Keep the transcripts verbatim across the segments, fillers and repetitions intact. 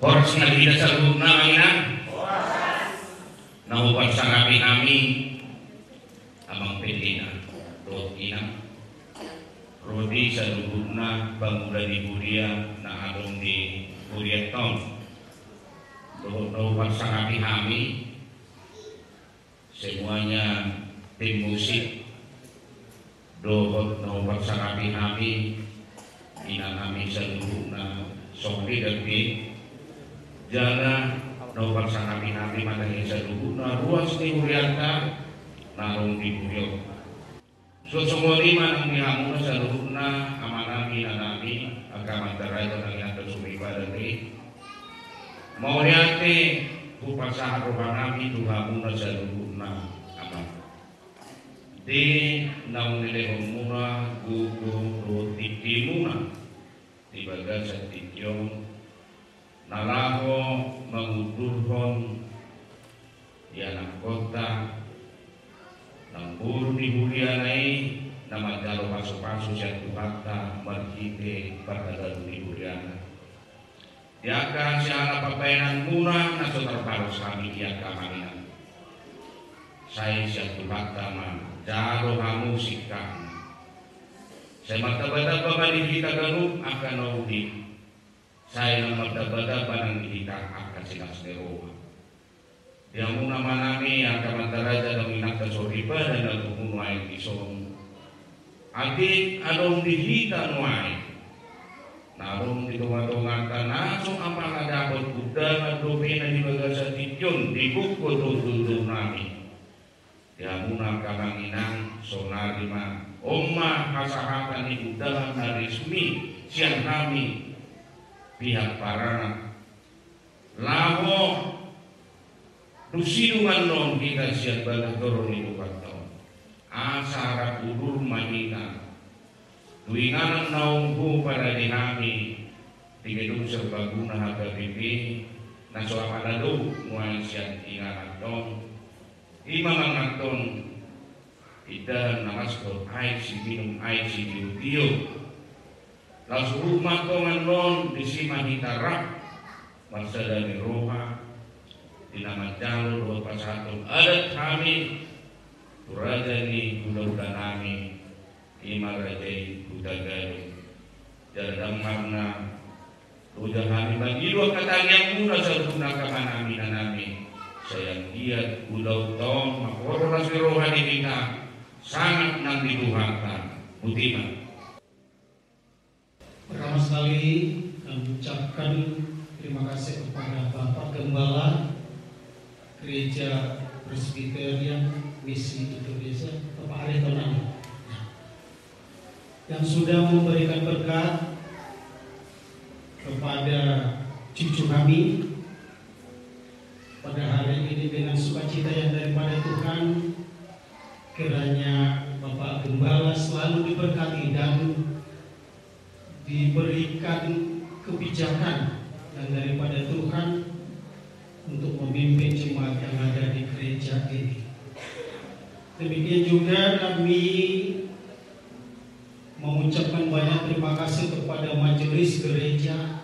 Horas ma di hita saluhutna, Amang Inang. Na huparsangapi hami, Amang Pendeta dohot Inang, ro di saluhutna pemuda ni huria na adong di hurianta on. Dohot na huparsangapi hami, semuanya tim musik, dohot na huparsangapi hami, inanami saluhutna, songon i dope. Jala na huparsangapi hami ma di hita saluhutna ruas ni hurianta na adong di huria on. So songon i ma nang di hamuna saluhutna, amanami, inanami, angka amanta raja nang inanta soripada i. Mauliate hupasahat rohanami tu hamuna saluhutna, Amang. Di naung nilehonmuna gogo dohot tingkimuna di bagasan tingki on, na laho mangundurhon ianakhonta, namboru ni huriana i, na manjalo pasupasu sian Tuhanta marhite parhataon ni huriana. Di angka siala pambahenanmuna na so tarbalos hami i, angka Amang Inang, sai sian Tuhanta ma jalo hamu singkatna. Sai martambatamba ma di hita ganup angka na uli. Sai nang martambatamba nang di hita angka silas ni roha. Di hamuna amanami, angka amanta raja dohot inanta soripada na gumunu aek dison. Atik adong di hita nuaeng na adong di tongatonganta na so apala dapot undangan dope na di bagasan tingki on di gogo dohot dohonami. Di hamuna angka Amang Inang, saonari ma, on ma hasahatan ni undangan na resmi sian hami pihak paranak. Laho dung sidung annon hita sian bagas joro ni Tuhanta on, asa rap udur ma hita tu inganan naung huparade hami di Gedung Serbaguna H K B P, na so apala do nuaeng sian inganan on. I ma manganhon indahan na mansai aek siminum, aek sitiotio. Laos ruhut ma antong annon, disi ma hita rap marsada ni roha di na manjalo dohot pasahathon adat hami tu raja ni hulahulanami, i ma raja i Hutagalung. Jala damang ma loja hami mangido angka tangiangmuna saluhutna, angka amanami, inanami. Sai anggiat ulaonta on mangkorhon las ni roha di hita, sangap nang di Tuhanta. Botima. Pertama sekali, kami ucapkan terima kasih kepada Bapak Gembala Gereja Presbyterian Misi Indonesia, Bapak Aritonang, yang sudah memberikan berkat kepada cucu kami pada hari ini dengan sukacita yang daripada Tuhan. Kiranya Bapak Gembala selalu diberkati dan diberikan kebijakan yang daripada Tuhan untuk memimpin jemaat yang ada di gereja ini. Demikian juga kami mengucapkan banyak terima kasih kepada majelis gereja,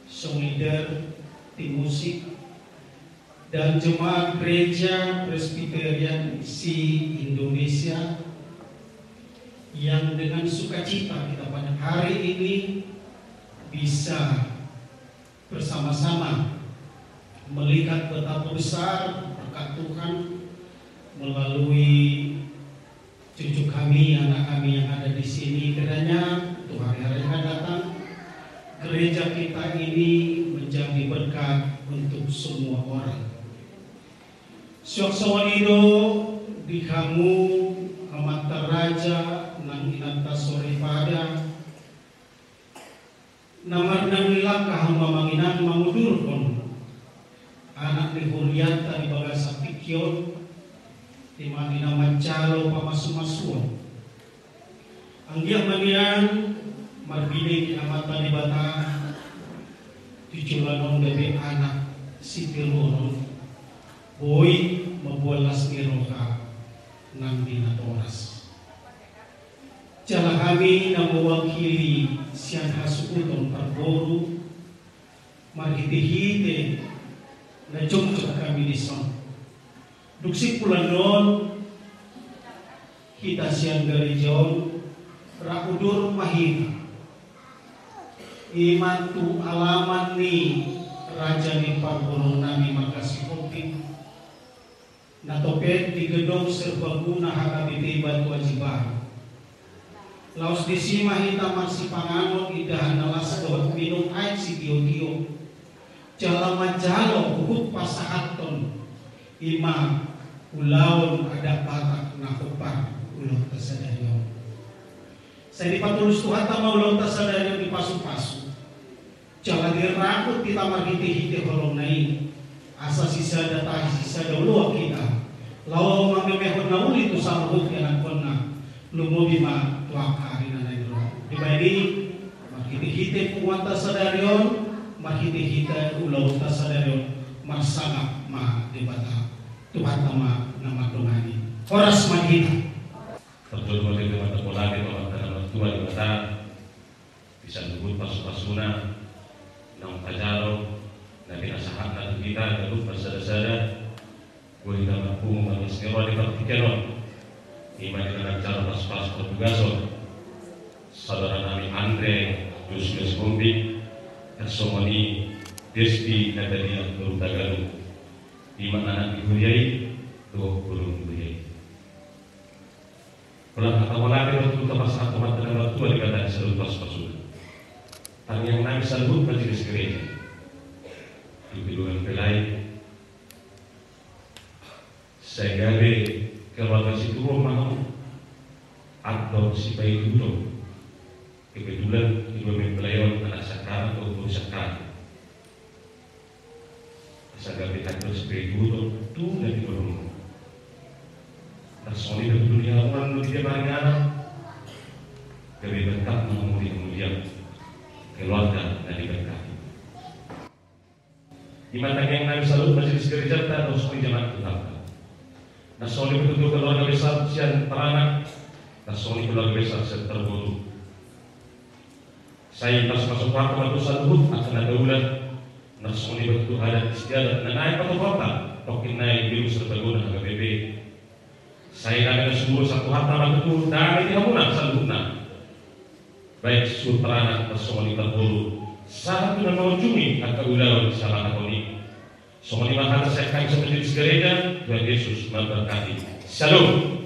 song leader, tim musik, dan jemaat Gereja Presbyterian se-Indonesia yang dengan sukacita kita pada hari ini bisa bersama-sama melihat betapa besar berkat Tuhan melalui cucu kami, anak kami yang ada di sini. Kiranya untuk hari-hari yang akan datang, gereja kita ini menjadi berkat untuk semua orang. Suang songon i do di hamu amanta raja nang inanta soripada, na marnang ni langka hamu amang inang mangudurhon anak ni hurianta di bagasan tingki on, i ma di na manjalo pamasumasuon. Anggiat ma nian marbinege Amanta Debata, tu joloan on gabe anak sitiruon on, boi mamboan las ni roha nang di natoras. Jala hami na mewakili sian hasuhuton parboru, Marhitehite na jongjong hami dison, dung sipulan on hita sian gareja on ra udur ma hita, i ma tu alaman ni raja ni parboruon nami Marga Sihombing, na topet di gedong serbaguna H K B P Batu Aji Baru. Laos disi ma hita marsipanganon indahan na las dohot minum aek sitiotio, jala manjalo huhut pasahathon i ma ulaon adat Batak na hombar ulaonta sadari on. Sai dipatulus Tuhanta ma ulaonta sadari on di pasupasu, jala dirangkut hita marhitehite holongna i, asa sisada tahi sisada oloan hita laho mamemehon na uli tu saluhut ianakhonna, lumobi ma tu angka ari na naeng ro. Dibahen i, marhitehite punguanta sadari on, marhitehite ulaonta sadari on, marsangap ma Debata. Tuhanta ma na mandongani. Horas ma di hita. Parjolo ma hita martonggo lage tu Amanta na martua Debata, di saluhut pasupasuna naung tajalo, na pinasahatna tu hita ganup marsadasada, boi hita marpungu marlas ni roha di partingkian on. I ma di na manjalo pasupasu partugason saudara nami Andre Joshua Sihombing, tarsongon i Desti Natalia Turutagalu, i ma anak ni huria i dohot boru ni huria i. Holan hata mauliate ma tutu tapasahat tu Amanta na martua Debata di saluhut pasupasuna. Tangiang nami saluhut majelis gereja, tu keluarga mempelai, sai gabe keluarga situru ma hamu, andor sipaihutihut. Kebetulan kedua mempelai on anak sangkalan dohot boru sangkalan. Asa gabe andor sipaihutihut tu na di dolok. Tarsongon i pe tu dunia on, di dia paringanan, gabe berkat ma hamu di hamulian, keluarga na diberkati. I ma tangiang nami saluhut majelis gerejanta dohot songon i jamaat Tuhanta. Na songon i pe tutu keluarga besar sian paranak, na songon i keluarga besar sian parboru. Sai pasupasuhon Tuhanta ma tutu saluhut angka na taula, na songon i pe tutu adat istiadat na naeng patupaonta, tongkin nai di gedong serbaguna H K B P. Sai dame na sumurung sian Tuhanta ma tutu dame di hamuna saluhutna, baik suhut paranak na songon i parboru, sahat tu na mangujungi angka ulaon sian hata on i. Songon i ma hata sian hami majelis gereja, Tuhan Yesus memberkati. Shalom.